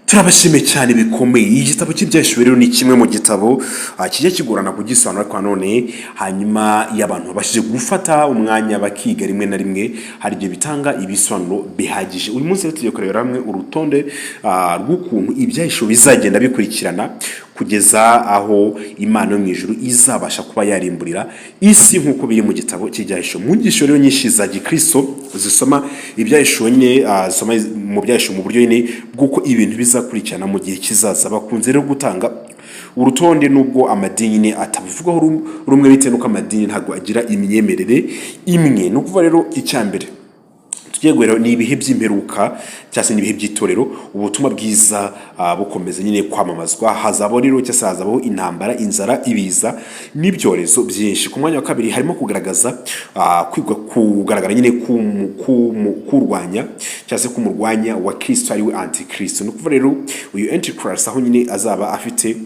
Turabashimiye cyane bikomeye. Igitabo cy'Ibyahishuwe rero ni kimwe mu gitabo kijya kigorana kugisobanura, ariko nanone hanyuma iyo abantu babashije gufata umwanya bakiga, rimwe na rimwe hari igihe bitanga ibisobanuro bihagije. Uyu munsi rero tugiye kurebera hamwe urutonde rw'ukuntu ibyahishuwe bizagenda bikurikirana kugeza aho Imana yo mu ijuru izabasha kuba yarimburira isi, nk'uko biri mu gitabo cy'Ibyahishuwe. Mu nyigisho rero nyinshi za gikristo zisoma ibyahishuwe nyine, zisoma mu byahishuwe mu buryo nyine bw'uko ibintu bizakurikirana mu gihe kizaza, bakunze rero gutanga urutonde, nubwo amadini nyine atabivugaho rumwe, bitewe n'uko amadini ntabwo agira imyemerere imwe. Ni ukuvuga rero, icya mbere tugiye guhera ni ibihe by'imperuka cyangwa se n'ibihe by'itorero. Ubutumwa bwiza bukomeza nyine kwamamazwa. Hazabaho rero cyangwa se hazabaho intambara, inzara, ibiza n'ibyorezo byinshi. Ku mwanya wa kabiri harimo kugaragaza kwigwa kugaragara nyine kurwanya cyangwa se kumurwanya wa Kristo, ariwe Antikristo. Ni ukuvuga rero uyu Antichrist, aho nyine azaba afite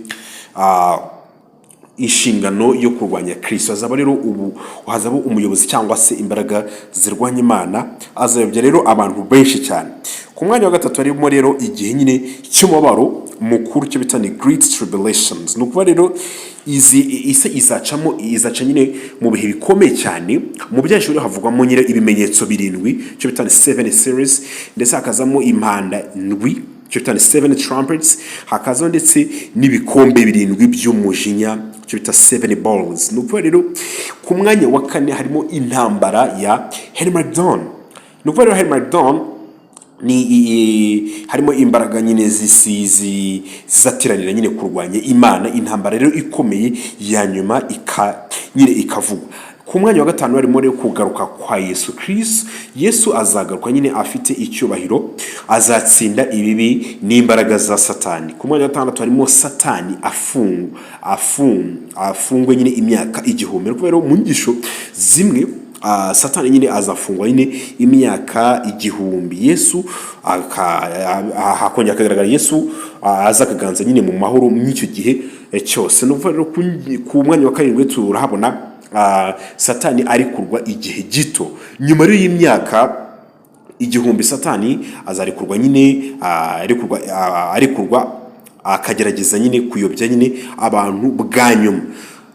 inshingano yo kurwanya Kristo, azaba rero ubu hazaba umuyobozi cyangwa se imbaraga zirwanya Imana, azayobya rero abantu benshi cyane. Ku mwanya wa gatatu harimo rero igihe nyine cy'umubabaro mukuru, cyo bita ni Great Tribulations. Ni ukuvuga rero izi isi izacamo, izaca nyine mu bihe bikomeye cyane. Mu Byahishuwe havugwamo nyine ibimenyetso birindwi, cyo bita ni seven seals, ndetse hakazamo impanda ndwi, cyo bita ni seven trumpets, hakazaho ndetse n'ibikombe birindwi by'umujinya, cyo bita seven bowls. Ni ukuvuga rero ku mwanya wa kane harimo intambara ya Armageddon. Ni ukuvuga rero Armageddon ni harimo imbaraga nyine z'isi zizateranira nyine kurwanya Imana, intambara rero ikomeye ya nyuma nyine ikavugwa. Ku mwanya wa gatanu harimo rero kugaruka kwa Yesu Kristo. Yesu azagaruka nyine afite icyubahiro, azatsinda ibibi n'imbaraga za Satani. Ku mwanya wa gatandatu harimo Satani afungwe nyine imyaka 1000. Kubera mu nyigisho zimwe Satani nyine azafungwa nyine imyaka 1000, Yesu hakongera akagaragara, Yesu aza akaganza nyine mu mahoro mw'icyo gihe cyose. Ni ukuvuga rero ku mwanya wa karindwi turahabona Satani arekurwa igihe gito. Nyuma rero y'imyaka 1000, Satani azarekurwa nyine, arekurwa akagerageza nyine kuyobya nyine abantu bwa nyuma.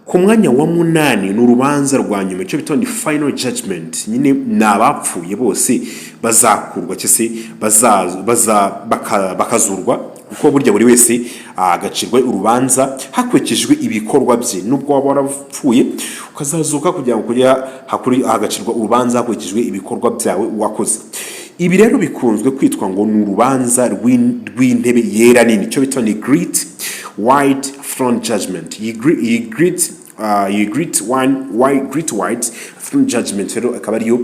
Ku mwanya wa munani ni urubanza rwa nyuma, icyo bita ni final judgment. Nyine ni abapfuye bose bazakurwa cyangwa se bakazurwa, kuko burya buri wese agacirwa urubanza hakurikijwe ibikorwa bye. Nubwo waba warapfuye ukazazuka, kugira ngo kujya hakuri hagacirwa urubanza hakurikijwe ibikorwa byawe wakoze. Ibi rero bikunzwe kwitwa ngo ni urubanza rw'intebe yera nini, icyo bita ni Great White Throne Judgment. Iyi Great White Throne Judgment rero akaba ariyo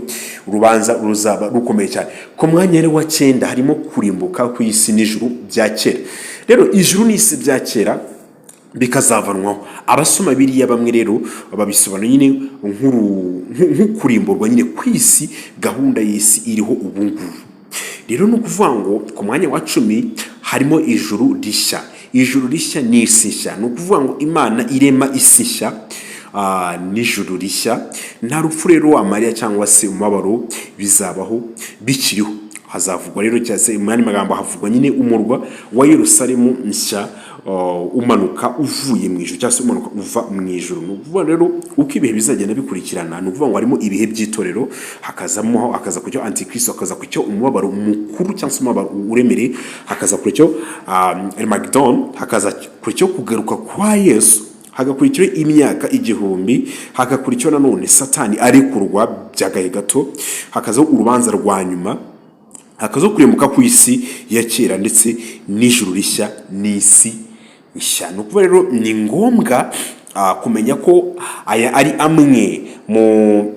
urubanza ruzaba rukomeye cyane. Ku mwanya rero wa cyenda harimo kurimbuka ku isi n'ijuru bya kera. Rero ijuru n'isi bya kera bikazavanwaho. Abasoma biriya bamwe rero babisobanura nyine nk'ukurimburwa nyine ku isi, gahunda y'isi iriho ubu ngubu. Rero ni ukuvuga ngo ku mwanya wa 10 harimo ijuru rishya, ijuru rishya n'isi nshya. Ni ukuvuga ngo Imana irema isi nshya n'ijuru rishya. Nta rupfu rero, amarira cyangwa se umubabaro bizabaho bikiriho. Hazavugwa rero, cyangwa se mu yandi magambo havugwa nyine umurwa wa Yerusalemu nshya umanuka uvuye mu ijuru, cyangwa se umanuka uva mu ijuru. Ni ukuvuga rero uko ibihe bizagenda bikurikirana, ni ukuvuga ngo harimo ibihe by'itorero, hakazamo, hakaza kujyaho Antikristo, hakaza kujyaho umubabaro mukuru cyangwa se umubabaro uremereye, hakaza kujyaho Armageddon, hakaza kujyaho kugaruka kwa Yesu, hagakurikiraho imyaka 1000, hagakurikiraho nanone Satani arekurwa by'agahe gato, hakazaho urubanza rwa nyuma, hakazaho kurimbuka ku isi ya kera, ndetse n'ijuru rishya n'isi nshya. Ni ukuvuga rero ni ngombwa kumenya ko aya ari amwe mu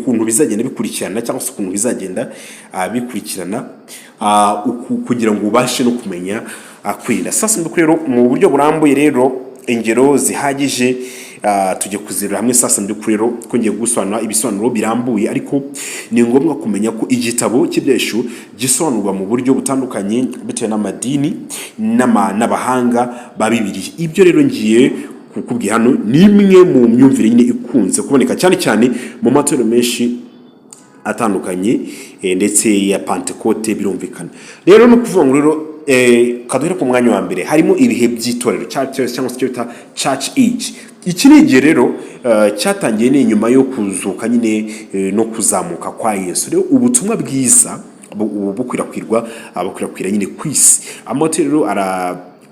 kuntu bizagenda bikurikirana, cyangwa se ukuntu bizagenda bikurikirana, kugira ngo ubashe no kumenya kwirinda. Sasa mbikuri rero mu buryo burambuye rero, ingero zihagije tujye kuzireba hamwe. Sasa mbikuri rero ko ngiye gusobanura ibisobanuro birambuye, ariko ni ngombwa kumenya ko igitabo cy'Ibyahishuwe gisobanurwa mu buryo butandukanye bitewe n'amadini n'abahanga ba Bibiliya. Ibyo rero ngiye kukubwira hano ni imwe mu myumvire nyine ikunze kuboneka cyane cyane mu matorero menshi. atandukanye, ndetse ya Pantekote. Birumvikana rero, no kuvuga ngo rero kaduhere ku mwanya wa mbere, harimo ibihe by'itorero cyangwa se icyo bita church age. Iki ni igihe rero cyatangiye ni nyuma yo kuzuka nyine no kuzamuka kwa Yesu. Rero ubutumwa bwiza ubu bukwirakwirwa, bukwirakwira nyine ku isi. Amatorero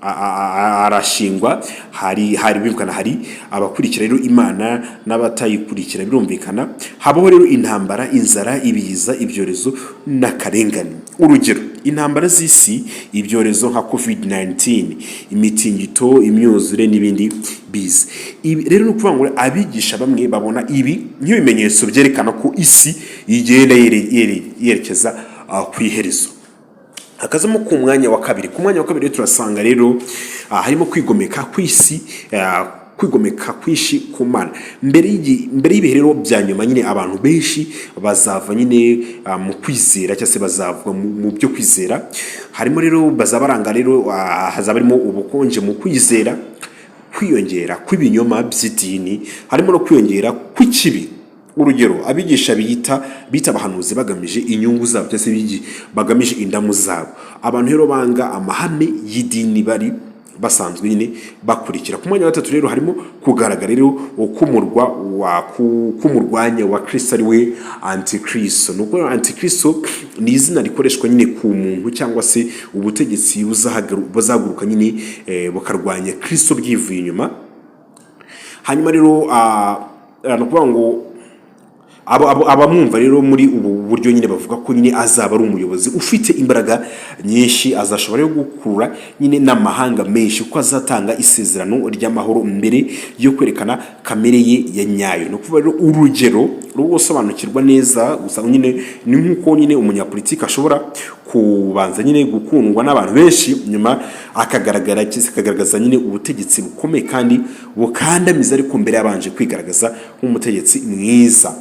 arashingwa. Hari birumvikana, hari abakurikira rero Imana n'abatayikurikira. Birumvikana habaho rero intambara, inzara, ibiza, ibyorezo n'akarengane. Urugero, intambara z'isi, ibyorezo nka COVID-19, imitingito, imyuzure n'ibindi biza. Ibi rero ni ukuvuga ngo abigisha bamwe babona ibi nk'ibimenyetso byerekana ko isi igenda yerekeza ku iherezo. Hakazamo ku mwanya wa kabiri. Ku mwanya wa kabiri rero turasanga rero harimo kwigomeka kw'isi, kwigomeka kwinshi ku Mana. Mbere y'ibihe rero bya nyuma nyine, abantu benshi bazava nyine mu kwizera cyangwa se bazava mu byo kwizera. Harimo rero bazabaranga rero, hazaba harimo ubukonje mu kwizera, kwiyongera kw'ibinyoma by'idini, harimo no kwiyongera kw'ikibi. Urugero, abigisha biyita bita abahanuzi bagamije inyungu zabo cyangwa se bagamije indamu zabo. Abantu rero banga amahame y'idini bari basanzwe nyine bakurikira. Ku mwanya wa gatatu rero harimo kugaragara rero k'umurwa wa k'umurwanya wa Kristo, ari we Antikristo. Ni ukuvuga Antikristo ni izina rikoreshwa nyine ku muntu cyangwa se ubutegetsi buzahaguruka nyine bukarwanya Kristo bwivuye inyuma. Hanyuma rero ni ukuvuga ngo abamwumva rero muri ubu buryo nyine bavuga ko nyine azaba ari umuyobozi ufite imbaraga nyinshi, azashobora rero gukurura nyine n'amahanga menshi, kuko azatanga isezerano ry'amahoro mbere yo kwerekana kamere ye ya nyayo. Ni ukuvuga rero urugero rwo gusobanukirwa neza gusa nyine ni nk'uko nyine umunyapolitiki ashobora kubanza nyine gukundwa n'abantu benshi, nyuma akagaragara cyangwa se akagaragaza nyine ubutegetsi bukomeye kandi bukandamiza, ariko mbere yabanje kwigaragaza nk'umutegetsi mwiza.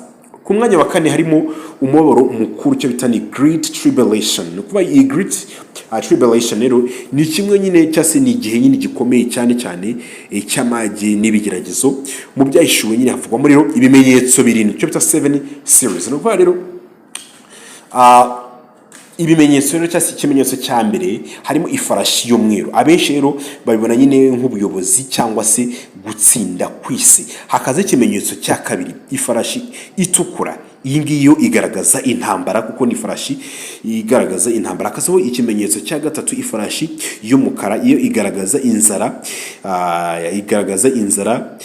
Ku mwanya wa kane harimo umubabaro mukuru, icyo bita ni Great Tribulation. Ni ukuvuga iyi Great Tribulation rero ni kimwe nyine cyangwa se ni igihe nyine gikomeye cyane cyane cy'amage n'ibigeragezo. Mu Byahishuwe nyine havugwamo rero ibimenyetso birindwi, icyo bita seven seals. Ni ukuvuga rero ibimenyetso rero cyangwa se ikimenyetso cya mbere harimo ifarashi y'umweru. Abenshi rero babibona nyine nk'ubuyobozi cyangwa se gutsinda ku isi. Hakaza ikimenyetso cya kabiri, ifarashi itukura. Iyi ngiyi yo igaragaza intambara, kuko ni ifarashi igaragaza intambara. Hakazaho ikimenyetso cya gatatu, ifarashi y'umukara. Iyo igaragaza inzara, igaragaza inzara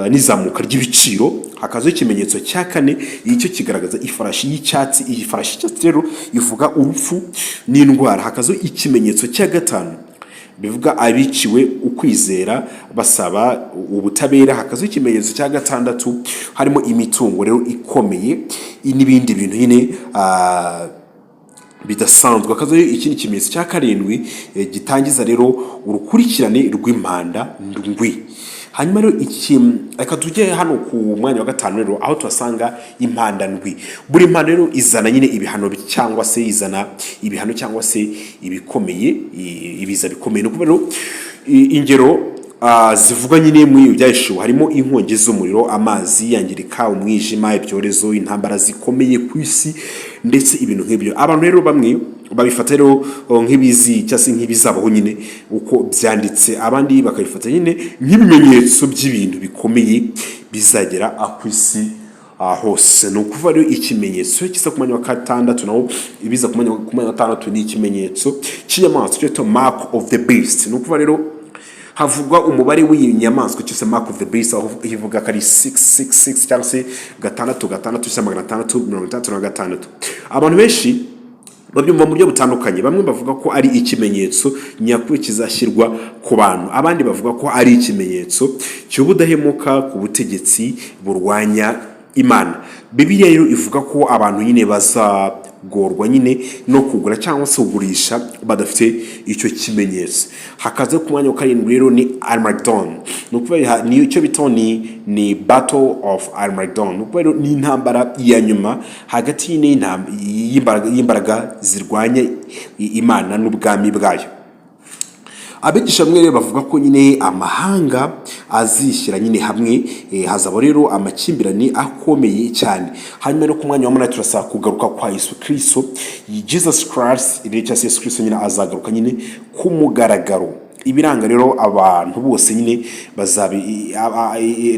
n'izamuka ry'ibiciro. Hakazaho ikimenyetso cya kane, icyo kigaragaza ifarashi y'icyatsi. Iyi farashi y'icyatsi rero ivuga urupfu n'indwara. Hakazaho ikimenyetso cya gatanu, bivuga abiciwe ukwizera basaba ubutabera. Hakazaho ikimenyetso cya gatandatu, harimo imitungo rero ikomeye n'ibindi bintu nyine bidasanzwe. Hakazaho ikindi kimenyetso cya karindwi, gitangiza rero urukurikirane rw'impanda ndwi. Hanyuma rero iki, reka tujye hano ku mwanya wa gatanu rero, aho tuhasanga impanda ndwi. Buri mpanda rero izana nyine ibihano cyangwa se izana ibihano cyangwa se ibikomeye, ibiza bikomeye. Ni ukuvuga rero ingero zivugwa nyine muri ibi Byahishuwe harimo inkongi z'umuriro, amazi yangirika, umwijima, ibyorezo, intambara zikomeye ku isi, ndetse ibintu nk'ibyo. Abantu rero bamwe babifata rero nk'ibizi cyangwa se nk'ibizabaho nyine uko byanditse, abandi bakabifata nyine nk'ibimenyetso by'ibintu bikomeye bizagera ku isi hose. Ni ukuvuga rero ikimenyetso kiza ku mwanya wa gatandatu naho, ibiza ku mwanya wa gatandatu ni ikimenyetso cy'inyamaswa, cyo bita mark of the beast. Ni ukuvuga rero havugwa umubare w'iyi nyamaswa cyose, mark of the beast, aho ivuga ko ari 666 cyangwa se gatandatu gatandatu cyangwa 666. Abantu benshi babyumva mu buryo butandukanye. Bamwe bavuga ko ari ikimenyetso nyakuri kizashyirwa ku bantu, abandi bavuga ko ari ikimenyetso cy'ubudahemuka ku butegetsi burwanya Imana. Bibiliya rero ivuga ko abantu nyine bazagorwa nyine no kugura cyangwa se kugurisha badafite icyo kimenyetso. Hakaza ku mwanya wa karindwi rero ni Armageddon. Ni ukuvuga ni icyo bita ni Battle of Armageddon. Ni ukuvuga rero ni intambara ya nyuma hagati nyine y'imbaraga zirwanya Imana n'ubwami bwayo. Abigisha bamwe rero bavuga ko nyine amahanga azishyira nyine hamwe. Hazaba rero amakimbirane akomeye cyane. Hanyuma rero ku mwanya wa munani turasaba kugaruka kwa Yesu Kristo, Jesus Christ rero, cyangwa se Yesu Kristo nyine azagaruka nyine ku mugaragaro. Ibiranga rero abantu bose nyine bazabi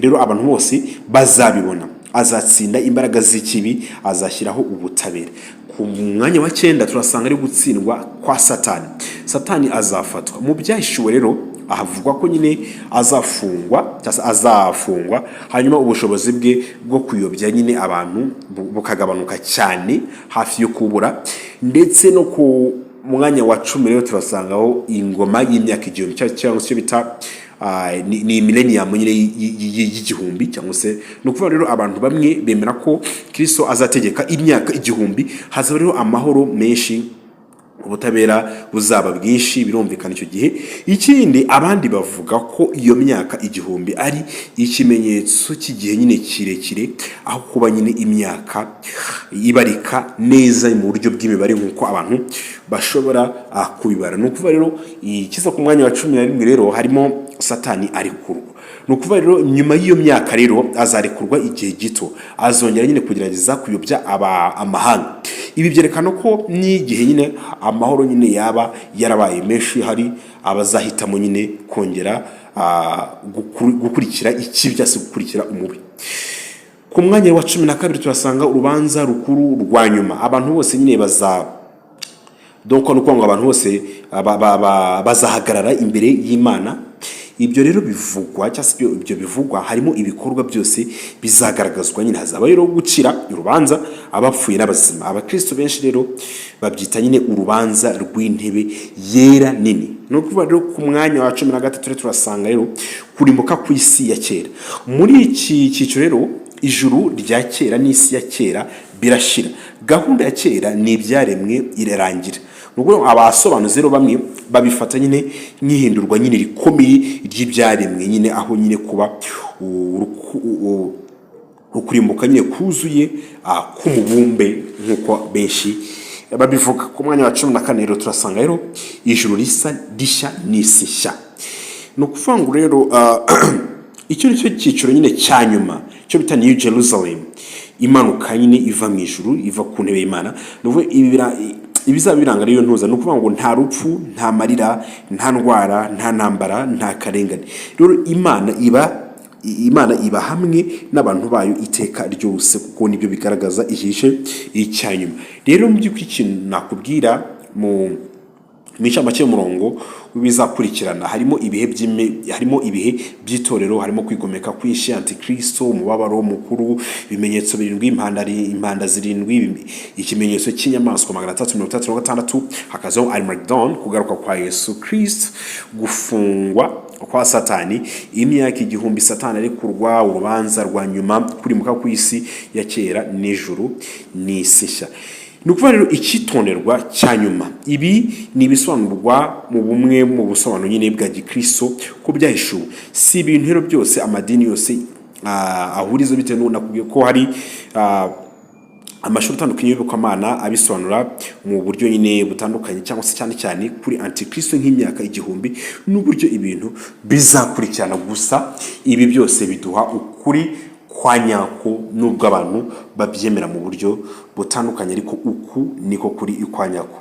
rero abantu bose bazabibona. Azatsinda imbaraga z'ikibi, azashyiraho ubutabera. Ku mwanya wa cyenda turasanga ari gutsindwa kwa Satani. Satani azafatwa. Mu Byahishuwe rero ahavugwa ko nyine azafungwa cyangwa se azafungwa, hanyuma ubushobozi bwe bwo kuyobya nyine abantu bukagabanuka cyane, hafi yo kubura. Ndetse no ku mwanya wa 10 rero turasangaho ingoma y'imyaka 1000, cyangwa se icyo bita ni millennium nyine y'igihumbi, cyangwa se ni ukuvuga rero abantu bamwe bemera ko Kristo azategeka imyaka 1000. Hazaba rero amahoro menshi, ubutabera buzaba bwinshi, birumvikana icyo gihe. Ikindi, abandi bavuga ko iyo myaka 1000 ari ikimenyetso cy'igihe nyine kirekire, aho kuba nyine imyaka ibarika neza mu buryo bw'imibare nk'uko abantu bashobora kubibara. Ni ukuvuga rero ikiza ku mwanya wa 11 rero harimo Satani arekurwa. Ni ukuvuga rero nyuma y'iyo myaka rero azarekurwa igihe gito, azongera nyine kugerageza kuyobya amahanga. Ibi byerekana ko n'igihe nyine amahoro nyine yaba yarabaye menshi, hari abazahitamo nyine kongera gukurikira ikibi cyangwa se gukurikira umubi. Ku mwanya wa 12 tuhasanga urubanza rukuru rwa nyuma. Abantu bose nyine baza, donc ni ukuvuga ngo abantu bose bazahagarara imbere y'Imana. Ibyo rero bivugwa, cyangwa se ibyo bivugwa harimo ibikorwa byose bizagaragazwa nyine. Hazaba rero gucira urubanza abapfuye n'abazima. Abakristo benshi rero babyita nyine urubanza rw'intebe yera nini. Ni ukuvuga rero ku mwanya wa 13 rero turasanga rero kurimbuka ku isi ya kera. Muri iki cyiciro rero ijuru rya kera n'isi ya kera birashira, gahunda ya kera ni ibyaremwe irarangira. Ni ukuvuga ngo abasobanuzi rero bamwe babifata nyine nk'ihindurwa nyine rikomeye ry'ibyaremwe nyine, aho nyine kuba ukurimbuka nyine kuzuye k'umubumbe nk'uko benshi babivuga. Ku mwanya wa 14 rero turasanga rero ijuru risa rishya n'isi nshya. Ni ukuvuga ngo rero icyo ni cyo cyiciro nyine cya nyuma, cyo bita New Jerusalem imanuka nyine iva mu ijuru, iva ku ntebe y'Imana. Ni ukuvuga ibizaba biranga rero ntuza, ni ukuvuga ngo nta rupfu, nta marira, nta ndwara, nta ntambara, nta karengane. Rero Imana iba hamwe n'abantu bayo iteka ryose, kuko nibyo bigaragaza igice icya nyuma. Rero mu by'ukuri ikintu nakubwira mu incamake y'umurongo w'ibizakurikirana, harimo ibihe by'itorero, harimo kwigomeka kwinshi, antikristo, umubabaro mukuru, ibimenyetso birindwi, impanda zirindwi, ikimenyetso cy'inyamaswa 366, hakazaho Armageddon, kugaruka kwa Yesu Kristo, gufungwa kwa Satani, imyaka 1000 Satani arekurwa, urubanza rwa nyuma, kurimbuka ku isi ya kera n'ijuru n'isi nshya. Ni ukuvuga rero icyitonderwa cya nyuma, ibi ni ibisobanurwa mu bumwe mu busobanuro nyine bwa gikristo ko byahishuwe. Si ibintu rero byose amadini yose ahuriza, bitewe n'uko nakubwiye ko hari amashuri atandukanye y'iyobokamana abisobanura mu buryo nyine butandukanye, cyangwa se cyane cyane kuri antikristo nk'imyaka 1000 n'uburyo ibintu bizakurikirana. Gusa ibi byose biduha ukuri kwa nyako, nubwo abantu babyemera mu buryo butandukanye, ariko uku niko kuri kwa nyako.